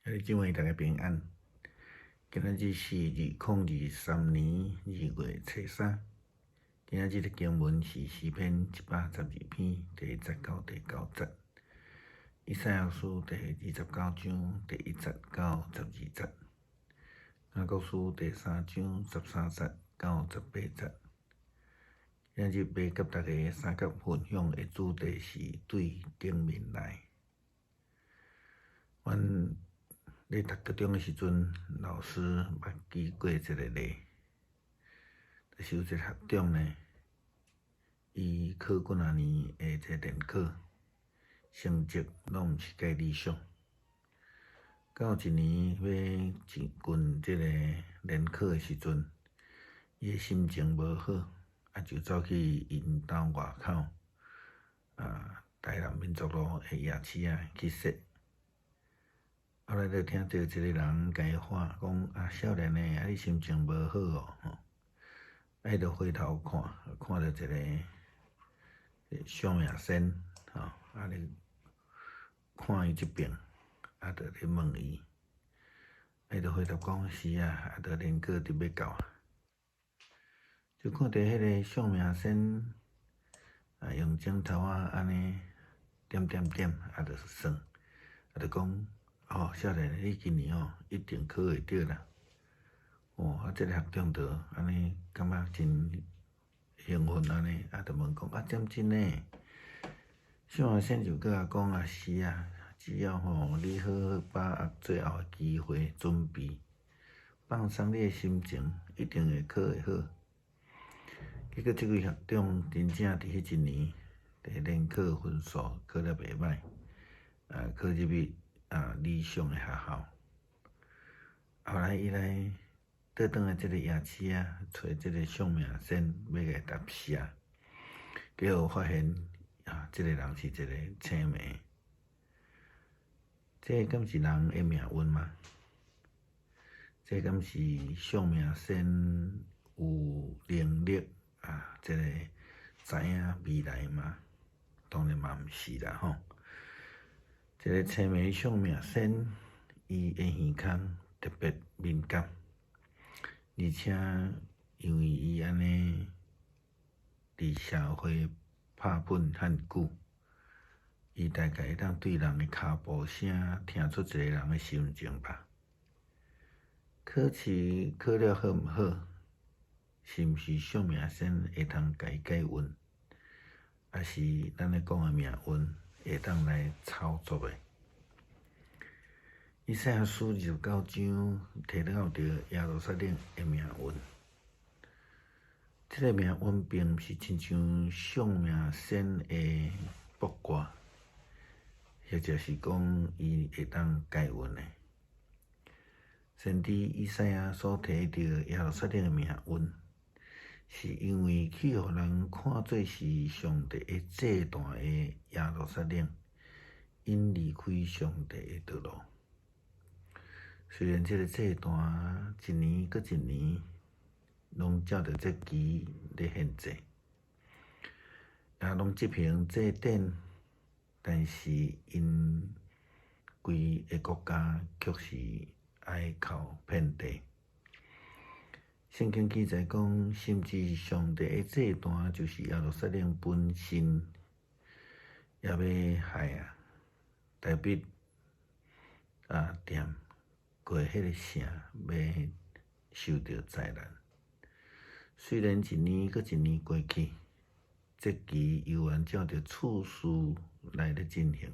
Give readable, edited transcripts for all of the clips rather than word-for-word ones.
兄弟姊妹，大家平安。今仔日是2023年2月初三。今仔日的經文是詩篇112篇第一節到第九節，以賽亞書第29章第1節到12節，雅各書第3章13節到18節。今仔日欲佮大家相佮分享的主題是對頂面來。阮咧讀高中的時陣，老師捌舉過一個例，就是有一個學長呢，伊考幾若年的這個聯考，成績攏毋是介理想。到一年欲進這個聯考的時陣，伊的心情無好，啊就走去𪜶兜外口，啊台南民族路的夜市仔去踅。後來就聽著一個人共伊喊講：啊，少年的，啊你心情無好哦，吼！啊，伊就回頭看，看著一個相命仙，吼，啊咧看伊這邊，啊就咧問伊，啊伊就回答講：是啊，啊著聯考就欲到啊。就看著彼個相命仙，啊用指頭仔按呢點點點，啊就算，啊就講：哦，少年，你今年哦一定考會著啦！哦，啊，這個學長就按呢感覺真興奮按呢，啊，就問講：啊，敢真的？相命仙就閣共講啊，是啊，只要吼你好好把握最後的機會準備，放鬆你的心情，一定會考會好。結果這位學長真正佇彼一年，佇聯考分數考得袂䆀，啊，考入去啊，理想的學校。後來伊來倒轉來這個夜市仔，揣這個相命仙欲共伊答謝，結果發現啊，這個人是一個青媒。這敢是人的命運嗎？這敢是相命仙有能力啊？這個知影未來嗎？當然嘛毋是啦吼。這個青媒相命仙，伊的耳孔特別敏感，而且因為伊按呢佇社會拍拼遐久，伊大概會當對人的跤步聲聽出一個人的心情吧。考試考了好毋好，是毋是相命仙會通共伊解運，抑是咱咧講的命運會當來操作的？以賽亞書29章提到著耶路撒冷的命運，這個命運並毋是親像相命仙的卜卦，或者是講伊會當解運的。先知以賽亞所提著耶路撒冷的命運，是因為去予人看做是上帝的祭壇的耶路撒冷，𪜶離開上帝的道路。雖然這個祭壇一年閣一年，攏照著節期咧獻祭，也攏執行祭典，但是𪜶規个國家卻是哀哭遍地。聖經記載講，甚至上帝的祭壇就是耶路撒冷本身，也欲害啊！大衛啊，踮過彼个城，欲受著災難。雖然一年閣一年過去，節期猶原照著次序來咧進行，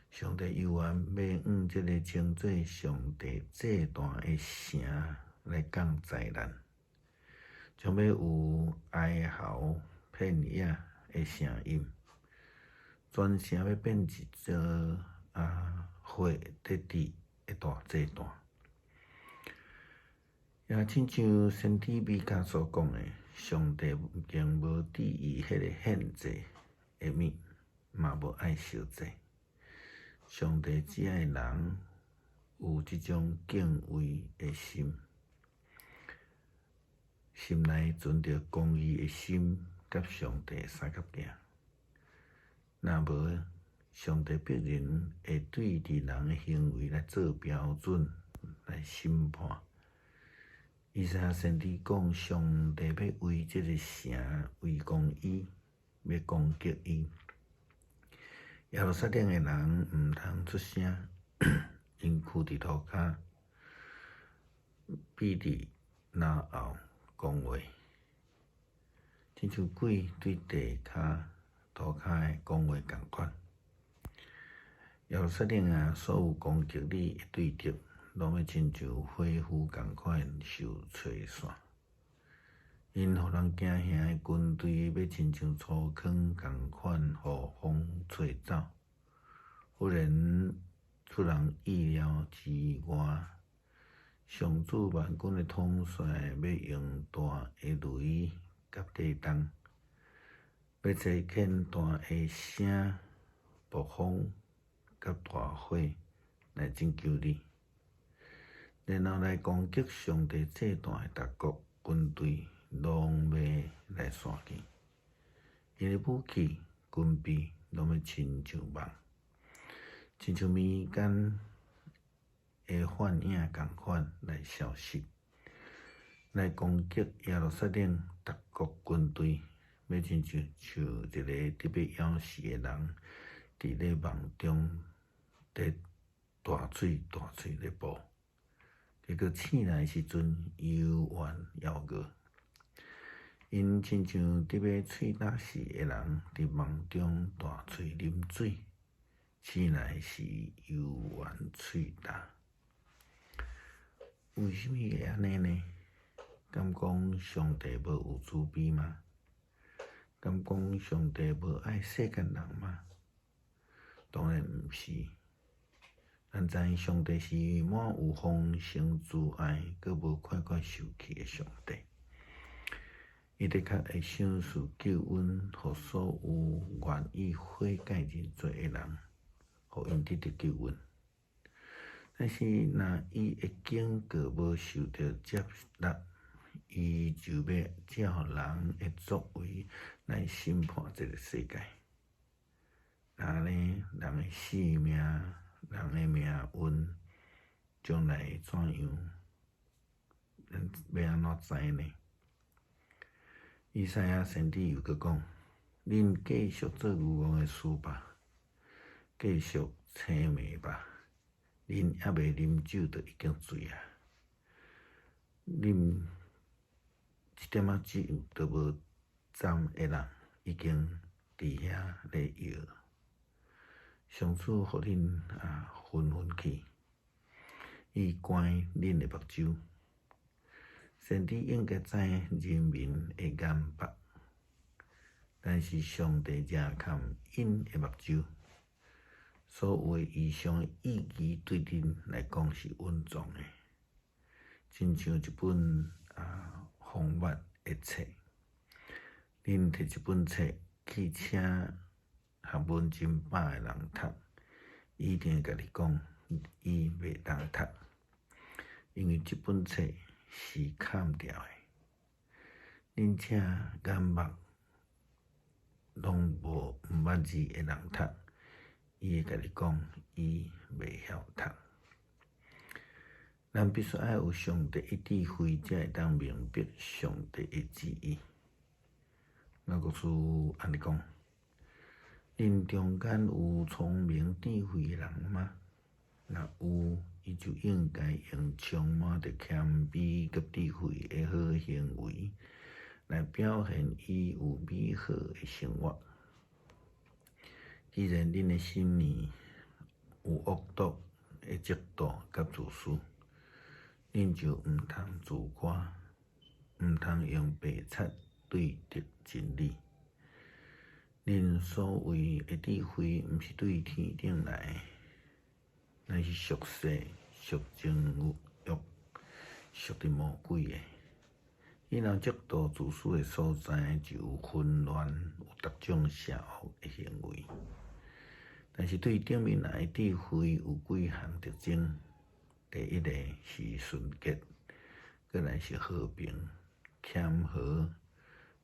上帝猶原欲向這个稱做上帝祭壇的城來降災難，將欲有哀嚎遍野的聲音，全城欲變一座啊火佇佇的大祭壇。也親像先知彌迦所講的，上帝已經無注意彼個獻祭的物，嘛無愛受祭。上帝只愛人有這種敬畏的心，心內存著公義的心，佮上帝相佮行。若無，上帝必然會對佇人的行為來做標準來審判。以賽亞先知講，上帝欲為這个城圍攻伊，欲攻擊伊。耶路撒冷的人毋通出聲，𪜶囥佇塗跤，避佇腦後講話，親像鬼對地跤塗跤的講話仝款。耶路撒冷啊，所有攻擊你的對敵，攏欲親像火烌仝款受吹散。𪜶予人驚嚇的軍隊，欲親像粗糠仝款，予風吹走。忽然出人意料之外，上主萬軍的統帥欲用大的雷佮地動，欲差遣大的聲、暴風佮大火來拯救你，然後來攻擊上帝祭壇的逐國軍隊，攏欲來散去。𪜶的武器、軍備攏欲親像夢，親像民間的幻影仝款來消失，來攻擊耶路撒冷逐國軍隊，欲親像像一个得欲枵死的人，佇咧夢中佇大喙大喙咧哺，結果醒來時陣猶原猶餓。𪜶親像得欲喙焦死的人，佇夢中大喙啉水，醒來時猶原喙焦。為啥物會按呢呢？敢講上帝無有慈悲嗎？敢講上帝無愛世間人嗎？當然毋是。咱知影上帝是滿有豐盛慈愛，閣無快快受氣的上帝。伊的確會賞賜救恩，予所有願意悔改認罪的人，予𪜶得著救恩。但是，若伊的警告無受著接納，伊就欲照人的作為來審判這个世界。若按呢，人的性命、人的命運，將來會怎樣？咱欲按怎知呢？以賽亞先知又閣講：恁繼續做愚戇的事吧，繼續諂媚吧。恁猶未啉酒，就已經醉啊！啉一點仔酒都無斟的人，已經佇遐咧搖。上主予恁啊昏昏去，伊關恁的目睭。先知應該知人民的眼目，但是上帝遮蓋𪜶的目睭。所有的異象的意義對恁來講是隱藏的，親像一本啊封密的冊。恁提這本冊去請學問真飽的人讀，伊一定會共你講，伊袂當讀，因為這本冊是崁掉的。恁請眼目攏無毋捌字的人讀，伊會共你講，伊袂曉讀。咱必須愛有上帝的智慧，才會當明白上帝的旨意。雅各書按呢講：恁中間有聰明智慧的人嗎？若有，伊就應該用充滿著謙卑佮智慧的好行為，來表現伊有美好的生活。既然恁的心裡有惡毒的嫉妒佮自私，恁就毋通自誇，毋通用白賊對敵真理。恁所謂的智慧，毋是對天頂來的，乃是屬世、屬情欲、屬佇魔鬼的。彼若嫉妒自私的所在，就有紛亂，有逐種邪惡的行為。但是對頂面來的智慧有幾項特徵：第一个是純潔，閣來是和平、謙和、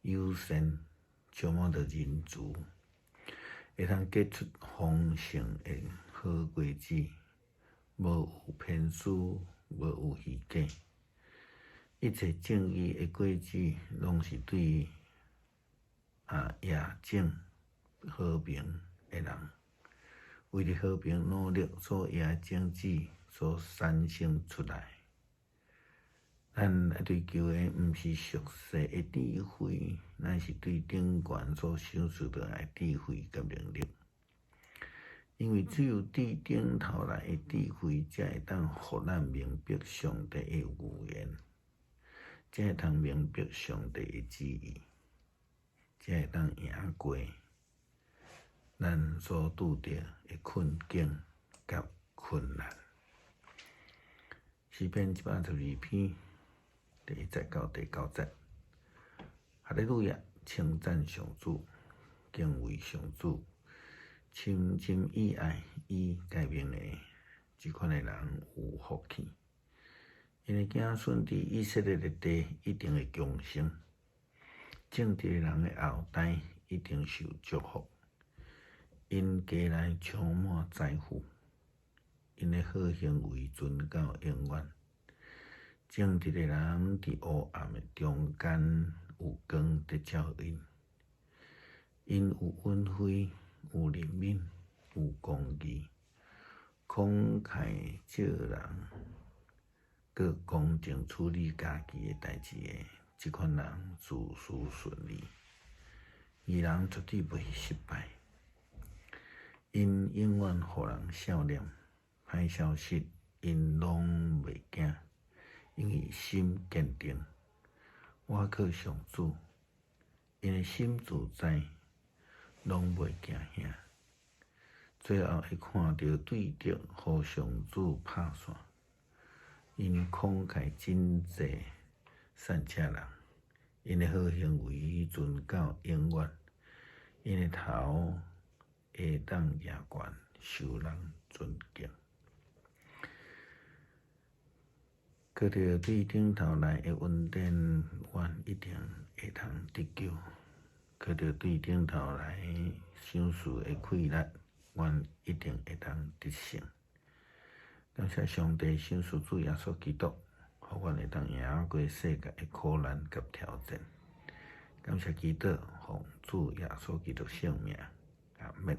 友善，充滿著仁慈，會通結出豐盛的好果子，無有偏私，無有虛假。一切正義的果子，攏是對夜種和平的人，為著和平努力所掖的種子所產生出來。咱愛追求的毋是俗世的智慧，乃是對頂懸所賞賜落來的智慧佮能力。因為只有對頂頭來的智慧，才會當予咱明白上帝的預言，才會通明白上帝的旨意，才會當贏過咱所拄著的困境佮困難。詩篇112篇第1節到第9節，哈利路亞！稱讚上主，敬畏上主，深深以愛伊誡命的這款的人有福氣。𪜶的子孫佇以色列的地一定會強盛，正直的人的後代一定受祝福。𪜶家內充滿財富，𪜶的好行為存到永遠。正直的人佇烏暗的中間有光佇照𪜶，𪜶有恩惠，有憐憫，有公義，慷慨借人，閣公正處理家己的代誌的，這款人事事順利。義人絕對袂失敗，𪜶永遠予人笑臉，歹消息𪜶攏袂驚，因為心堅定，倚靠上主，𪜶的心自在，攏袂驚嚇。最後會看著對敵予上主拍散，𪜶慷慨賑濟散赤人，𪜶的好行為存到永遠，𪜶的頭會當舉懸，受人尊敬。靠著對頂頭來的恩典，阮一定會通得救；靠著對頂頭來賞賜的氣力，阮一定會當得勝。感謝上帝賞賜主耶穌基督，予阮會當贏過世界的苦難佮挑戰。感謝基督，奉主耶穌基督聖名，阿們。